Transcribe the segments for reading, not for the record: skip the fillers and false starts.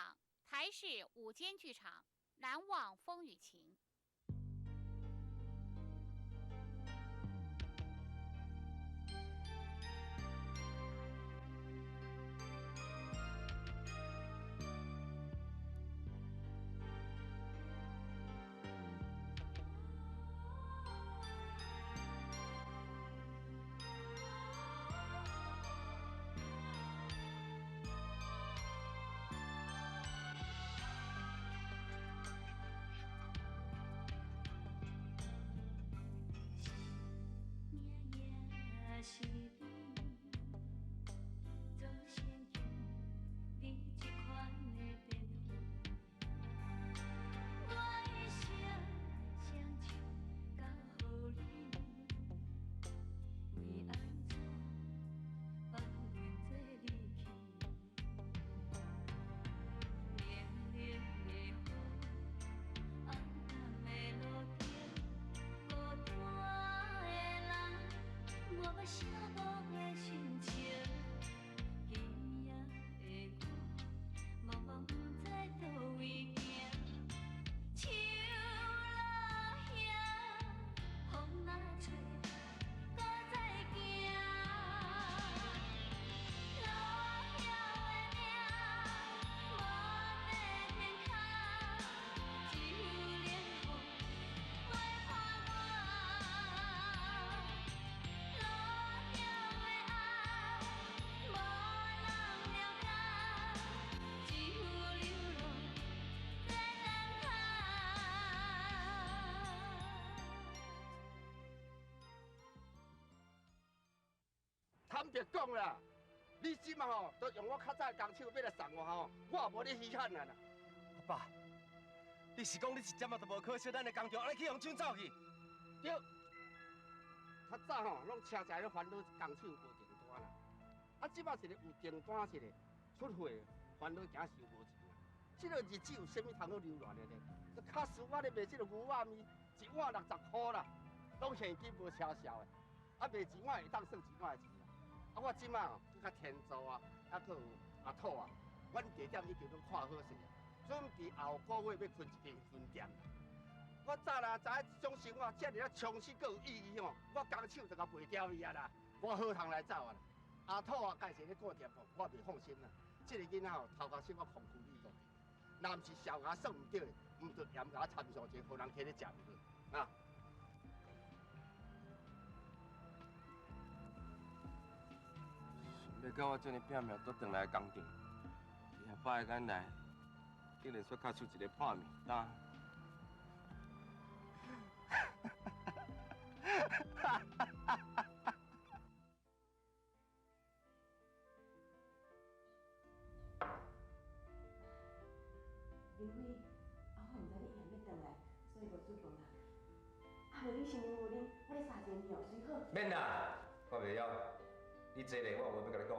场，台视午间剧场，难忘风雨情。坦白讲啦，你这马吼都用我较早的工手欲来送我吼，我也无咧稀罕啊啦。阿爸，你是讲你一点仔都无可惜，咱的工厂按呢去予抢走去？对，较早吼拢车载咧烦恼工手无订单啦，啊，这马一个有订单一个出货，烦恼惊收无钱啦。这个日子有啥物通好留恋的呢？假使我咧卖这个牛肉面，一碗60块啦，拢现金无车销的，啊卖一碗会当算一碗的钱。啊，我这马哦，阁较天助啊，啊，阁有阿土啊，阮地点已经拢看好势啊，准备后个月欲开一间分店。我早啦知影这种生活遮尔啊充实，阁有意义吼，我工手就共卖掉去啊啦，我好通来走啊啦。阿土啊，家己咧顾店铺，我袂放心啦。这个囡仔吼，头壳小可空虚你都，若毋是小牙算毋对，毋著严共参详者，予人摕咧食就好啊。想欲到我这呢拼命倒转来工厂，你阿爸的眼内竟然煞敲出一个破面单。林辉，啊，我毋知你会欲转来，所以无煮饭啊。啊，无你先有啉，我咧三一个面哦，随好。免啦，我袂晓。你坐咧，我有话欲共你讲。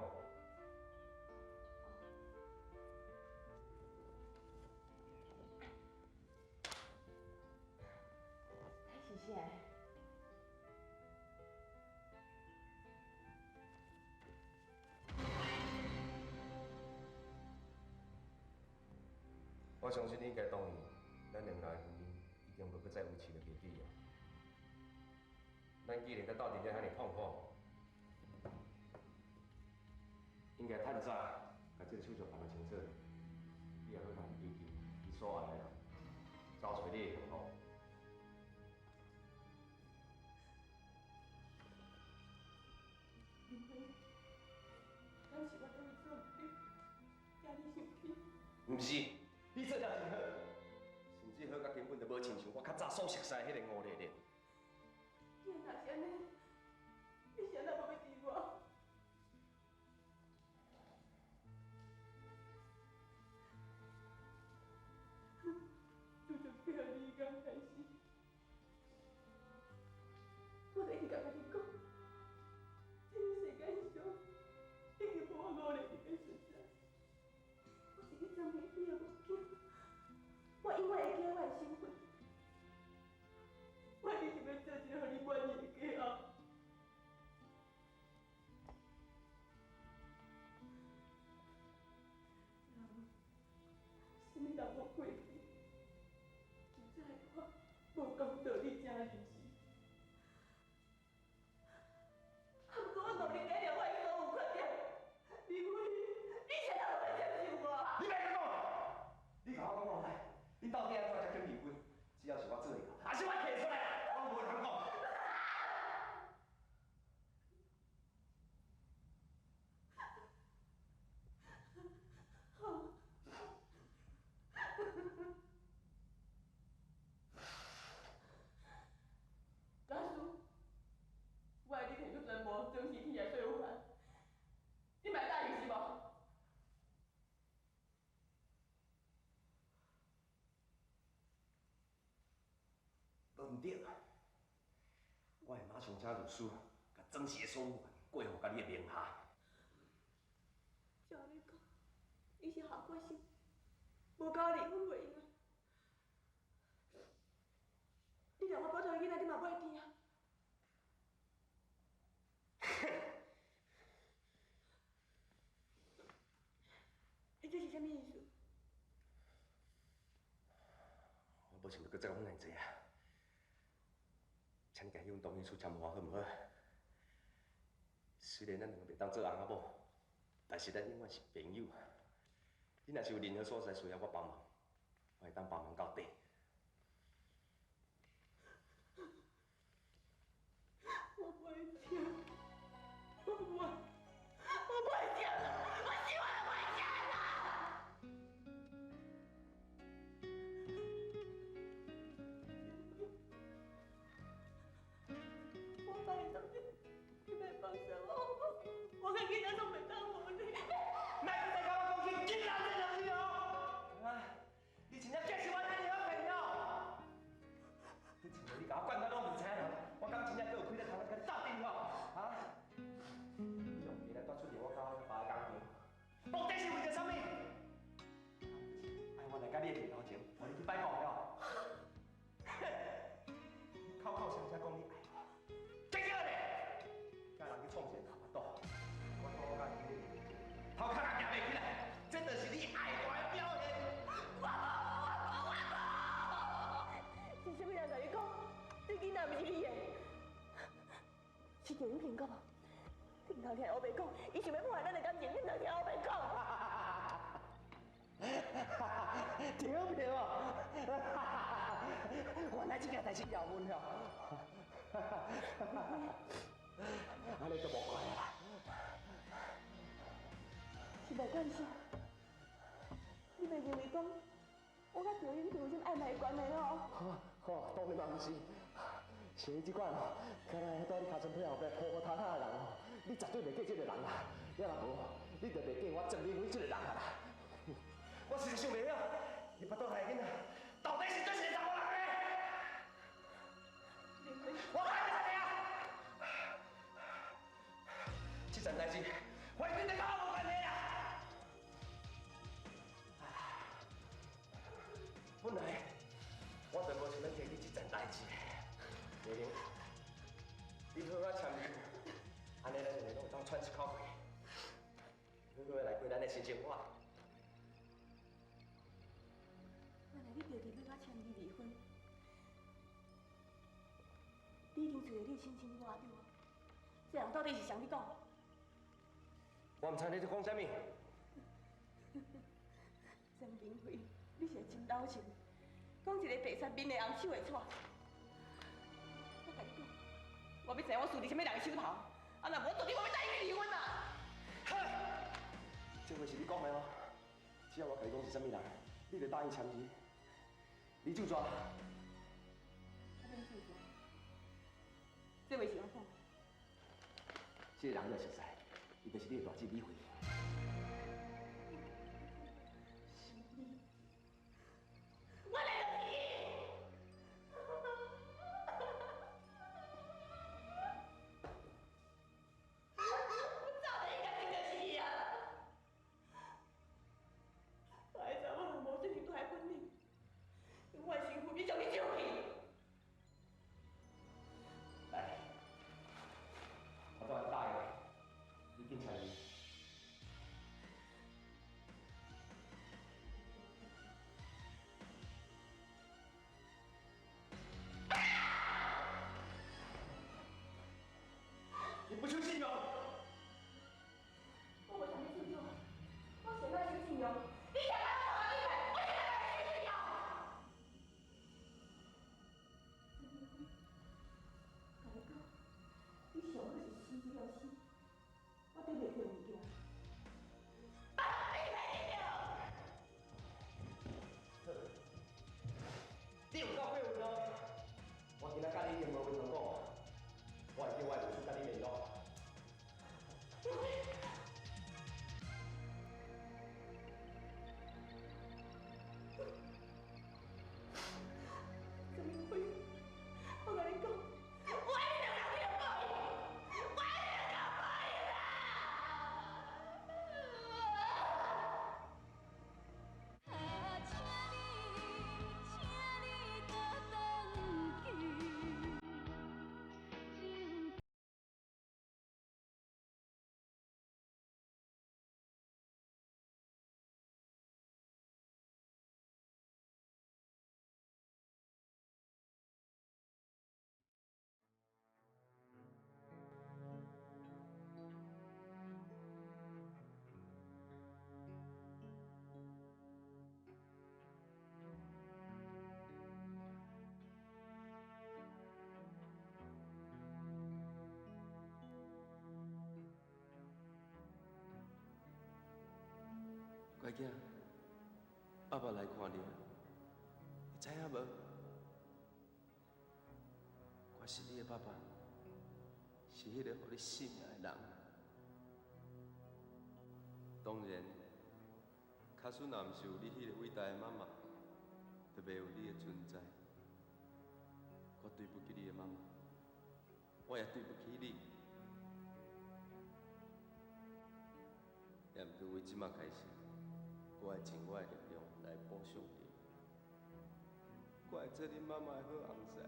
是啥？我相信你应该同意，咱两个的婚姻已经无阁再维持落去啊。咱既然阁斗阵得遐尔痛苦，应该趁早共这个手续办清楚。你也好通记记你所爱的人，找揣你的幸福。林辉，敢是我倒位做毋对，惊你生气？毋是，你做得真好，甚至好甲根本就无亲像我较早所熟似的彼个吴丽丽。既然若是按呢，你是按怎无欲治我？自从嫁予你彼工开始，我就一直共家己讲，这个世间上已经无我吴丽丽的存在。我是去装你，你也无惊，我永远会记我的身份。我一定欲做一个予你满意的继后。予过去，就在我无讲道理这认识。啊，不过我努力改变我的所有缺点，林辉，你现在会接受我？你莫阁讲，你共我讲看觅，你到底按怎才肯离婚？只要是我做会到，还是我提出来，我无通讲。假使我爱你提出全部庄氏天的所有权，你嘛会答应是无？无毋对，我会马上请律师，共庄氏的所有权过户佮你的名下。照你讲，你是下决心，无佮我离婚袂用啊！你连我腹肚的囡仔，你嘛无爱听啊？你这是啥物意思？我无想欲阁再讲遐济啊，请你共彼份同意书签予我好毋好？虽然咱两个袂当做翁仔某，但是咱永远是朋友。你若是有任何所在需要我帮忙，我会当帮忙到底。我不爱听，我不爱，我不爱听啦，我死我都不爱听啦！我拜托你，你莫放手我好无？我佮囡仔拢袂当无你。莫阁再共我讲起囡仔这两字哦！啊，你真正计是我这尔好骗哦！你亲像你共我管到拢毋知影，我敢真正阁有气力通来共你斗阵吼？啊？你用家来带出入我佮我爸的工厂，目的是为著啥物？爱我来佮你的面头前，予你去摆布的哦。你口口声声讲你爱我，结果呢？佮人去创一个头腹肚，我拄好佮伊咧面前，头壳也行袂起来，这就是你爱我的表现。我无，我无，我无！是啥物人共你讲？这囡仔毋是你的，是郑永平讲无？你毋通听乌白讲，伊想欲破坏咱的感情，你毋通听乌白讲。郑永平哦，原来这件代志谣言哦，按呢就无怪啦。是无关系，你袂认为讲我佮赵永平有啥物暧昧的关系哦？吼，当然嘛毋是，像你这款吼，敢若伫你尻川皮后壁铺铺塌塌的人吼，你绝对袂过这个人啦。你若无，你就袂过我郑明辉这个人啊啦。我实在想袂晓，你腹肚内的囡仔到底是佗一个查某人呢？我爱你啥啊？这件代志，完全就佮我无关系啊！本来我就无想欲提起这件代志，丽玲，你好好签字，按呢咱两个拢会当喘一口气，好好来过咱的新生活。原来你特地欲佮签字离婚，你已经找到你的新生活对无？这人到底是谁？你讲。我毋知你咧讲啥物。曾明辉，你是真老实，讲一个白雪面的红手会错。我共你讲，我欲知影我输伫啥物人的手头，啊若无，我到底无欲答应你离婚啊！哼，这话是你讲的哦。只要我共你讲是啥物人，你就答应签字。李柱抓。我免咒诅。这话是我讲的。这个人你也熟似，伊就是你的大姊李慧。是你，我来就是伊。我早就应该真就是伊啊！我的查某人无准你住喺本领，用我的身份欲将你抢去。来，我总答应你，你紧签字，对袂著物件。你有够过分哦！我今仔佮你一定无话通讲，我会叫我的律师佮你联络。陈明辉，我共你讲，我一定会去报应，我一定会报应啊！啊，请你，请你倒转去。乖囝，爸爸来看你，你知影无？我是你的爸爸，是彼个予你性命的人。当然，假使若毋是有你彼个伟大的妈妈，就袂有你的存在。我对不起你的妈妈，我也对不起你。也毋过，为这马开始，我会尽我的力量来补偿你。我会做恁妈妈的好翁婿，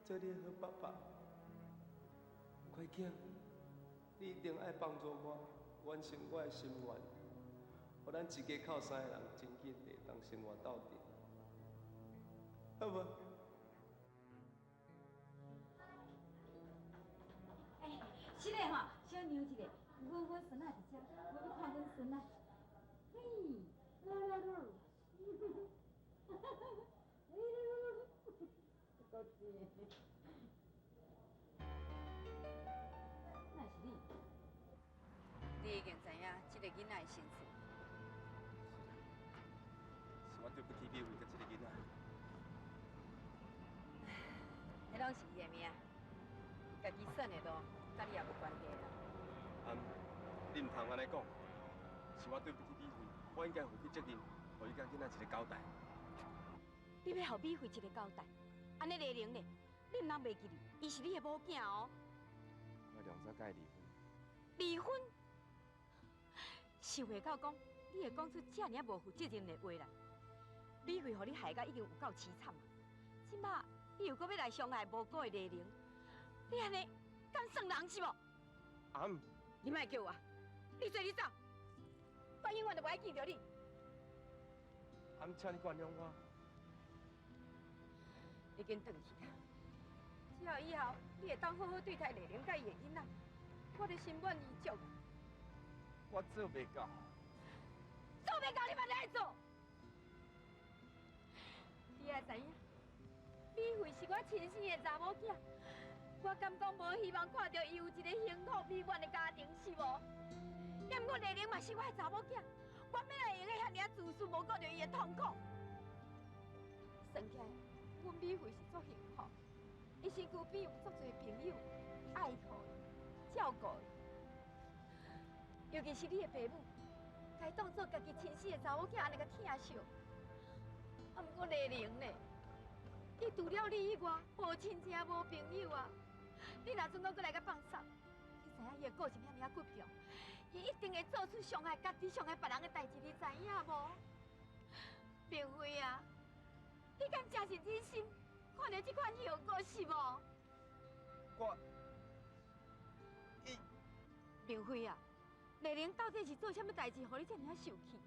做你的好爸爸。乖囝，你一定爱帮助我完成我的心愿，予咱一家口三个人真紧会当生活斗阵，好无？哎，是嘞吼，小让一下，阮孙仔伫遮，我欲看阮孙仔。嘿，来来来，哈哈哈哈，来来来来，够水的。那是你，你已经知影这个囡仔的身世。是我对不起美惠佮这个囡仔。彼拢是伊的命，伊家己选的路，佮你也无关系啦。啊，你毋通按呢讲，是我对不起美惠，我应该负起责任，予伊佮囡仔一个交代。你欲予美惠一个交代，按呢丽玲呢？你毋通袂记哩，伊是你的某囝哦。我良早佮伊离婚。离婚？想袂到讲，你会讲出遮尔啊无负责任的话来。美惠予你害甲已经有够凄惨啊！这马你又阁欲来伤害无辜的丽玲，你按呢敢算人是无？阿姆，你莫叫我，你做你走，我永远都无爱见著你。阿姆，请你原谅我。你紧转去啦！只要以后你会当好好对待丽玲佮伊的囡仔，我就心满意足。我做袂到。做袂到，你嘛爱做。你也知影，美惠是我亲生的查某囝，我敢讲无希望看著伊有一个幸福美满的家庭，是无？也毋过丽玲嘛是我的查某囝，我欲来会用得遐尔自私，无顾著伊的痛苦。算起来，阮美惠是足幸福，伊身躯边有足济朋友爱护伊、照顾伊，尤其是你的爸母，共伊当做家己亲生的查某囝，按呢共疼惜。啊，毋过丽玲呢？伊除了你以外，无亲情、无朋友啊！你若阵阁阁来共放捒，你知影伊的个性遐尔仔倔强，伊一定会做出伤害家己、伤害别人的代志，你知影无？明辉啊，你敢真是忍心看著这款后果是无？我，伊，明辉啊，丽玲到底是做啥物代志，予你遮尔仔受气？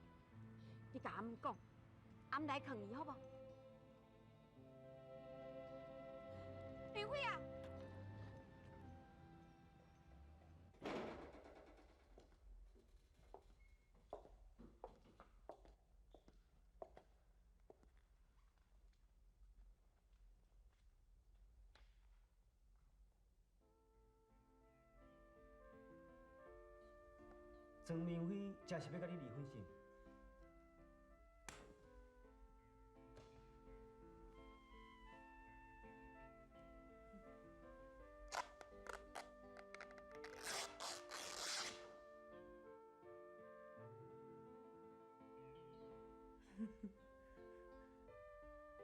你共阿姆讲，阿姆来劝伊好无？明辉啊！庄明辉真是欲佮你离婚是毋？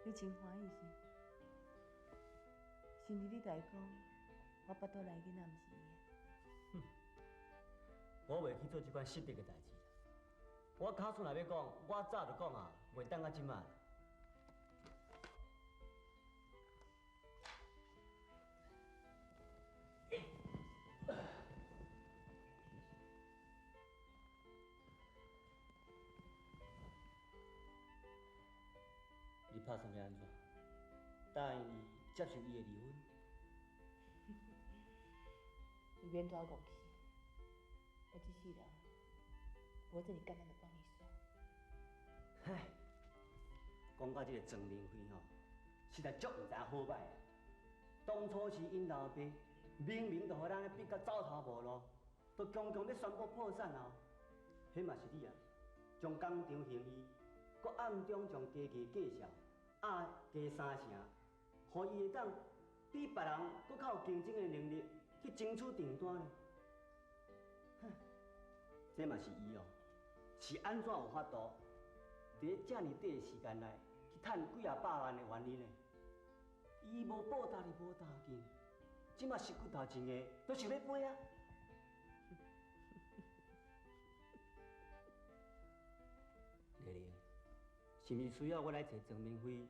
你真歡喜是？是毋是你共伊講，我腹肚內囡仔毋是伊的？哼，我袂去做這款失德的代誌啦。我假使若欲講，我早就講啊，袂等到這擺。你拍算欲按怎？答應伊接受伊的離婚？你免帶我戇去，我這世人無這爾簡單就放伊煞。唉，講到這个莊明輝吼，實在足毋知影好䆀。當初是𪜶老爸明明就予咱逼甲走投無路，都強強欲宣布破產啊！彼嘛是你啊，將工廠還伊，閣暗中將家己的價數壓低三成，予伊會當比別人閣較有競爭的能力去爭取訂單呢。哼，這嘛是伊哦，是按怎有法度，佇咧遮爾短的時間內去趁幾仔百萬的原因呢？伊無報答就無答應，這馬死骨頭真硬，都想欲飛啊！麗玲，是毋是需要我來揣莊明輝，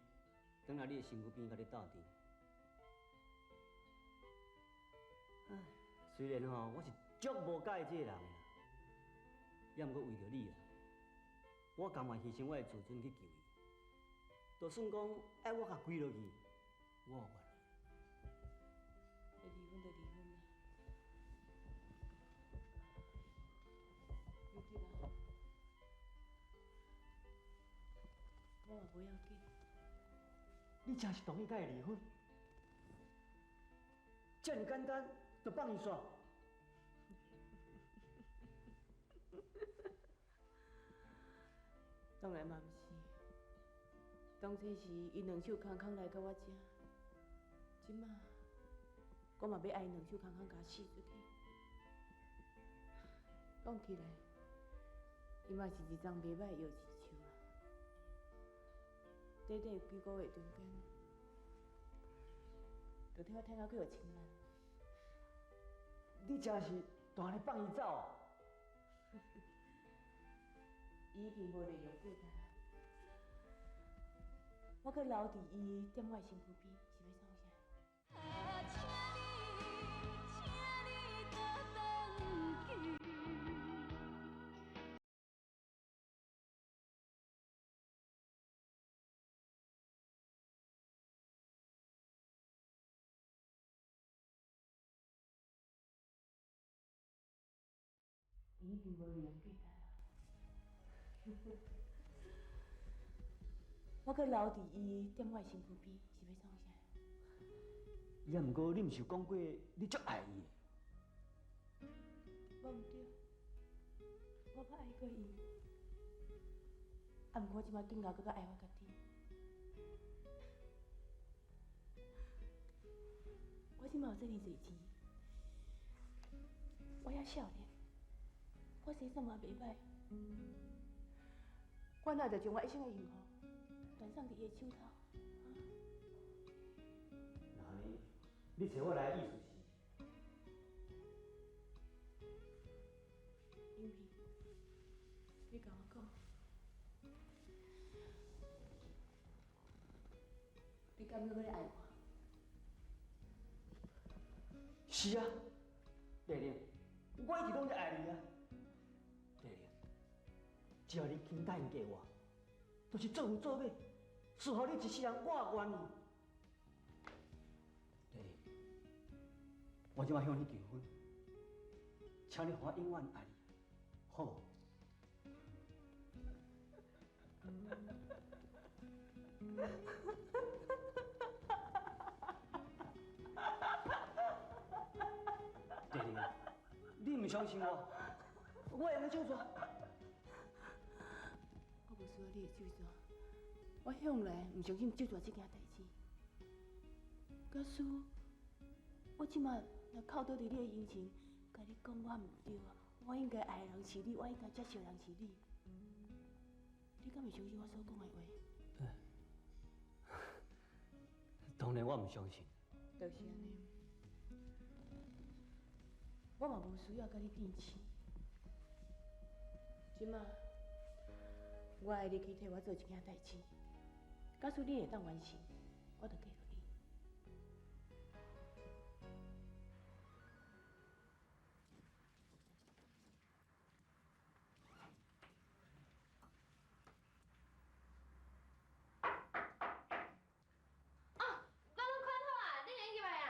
轉來你的身軀邊，佮你鬥陣？唉，雖然吼，我是足無佮意這个人的啦，也毋過為著你啦，我甘願犧牲我的自尊去救伊。就算講愛我共規落去，我也願意。欲離婚就離婚啦，你記得，我嘛無要緊。你真是同意佮伊離婚？這爾簡單就放伊煞？當然嘛毋是，當初時伊兩手空空來到我遮，這馬我嘛欲愛伊兩手空空共我死出去。講起來，伊嘛是一樁袂䆀的搖錢樹啊。短短幾个月中間，就替我趁到幾若千萬。你真是大力放伊走啊！伊已經無利用價值啦，我閣留佇伊踮我的身軀邊，是欲創啥？啊，請你，請你倒轉去。伊已經無利用價值啦，我閣留佇伊踮我的身軀邊，是欲創啥？也毋過，你毋是有講過你足愛伊的？無毋對，我捌愛過伊，啊，毋過我這擺更加閣較愛我家己。我這擺有這爾濟錢，我猶少年，我生算嘛袂䆀。我哪會將我一生的幸福斷送佇伊的手頭？那按呢，你揣我來的意思是？英平，你共我講，你敢閣閣咧愛我？是啊，麗玲，我一直攏是愛你啊。麗玲，只要你肯答應嫁我，就是做牛做馬，伺候你一世人，我也願意。麗玲，我這擺向你求婚，請你予我永遠愛你，好無？麗玲，你毋相信我，我会用手纸。我无需要你的手纸，我向来毋相信手纸这件代志。假使我这马若哭倒伫你的胸前，共你讲我毋对啊，我应该爱的人是你，我应该接受的人是你，你敢会相信我所讲的话？当然我毋相信。就是按呢，我嘛无需要共你辩驳。这马，我爱你去替我做一件代志，假使你会当完成，我就嫁予你。哦，我拢款好啊，你免入来啊。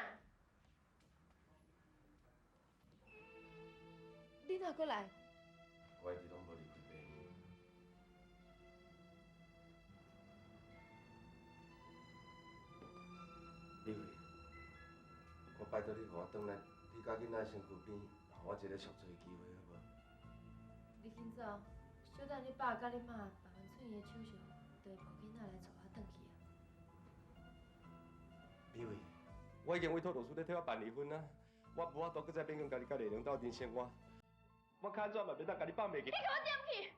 你哪阁来？我一直拢无离开病院。美惠，我拜托你，予我转来，你佮囡仔身躯边，予我一个赎罪的机会，好无？你紧走，小等你爸佮你妈办完出院的手续，就会抱囡仔来娶我转去啊。美惠，我已经委托律师咧替我办离婚啊，我无法度阁再变更家己佮丽玲斗阵生活，我较按怎嘛袂当共你放袂记。你共我踮去！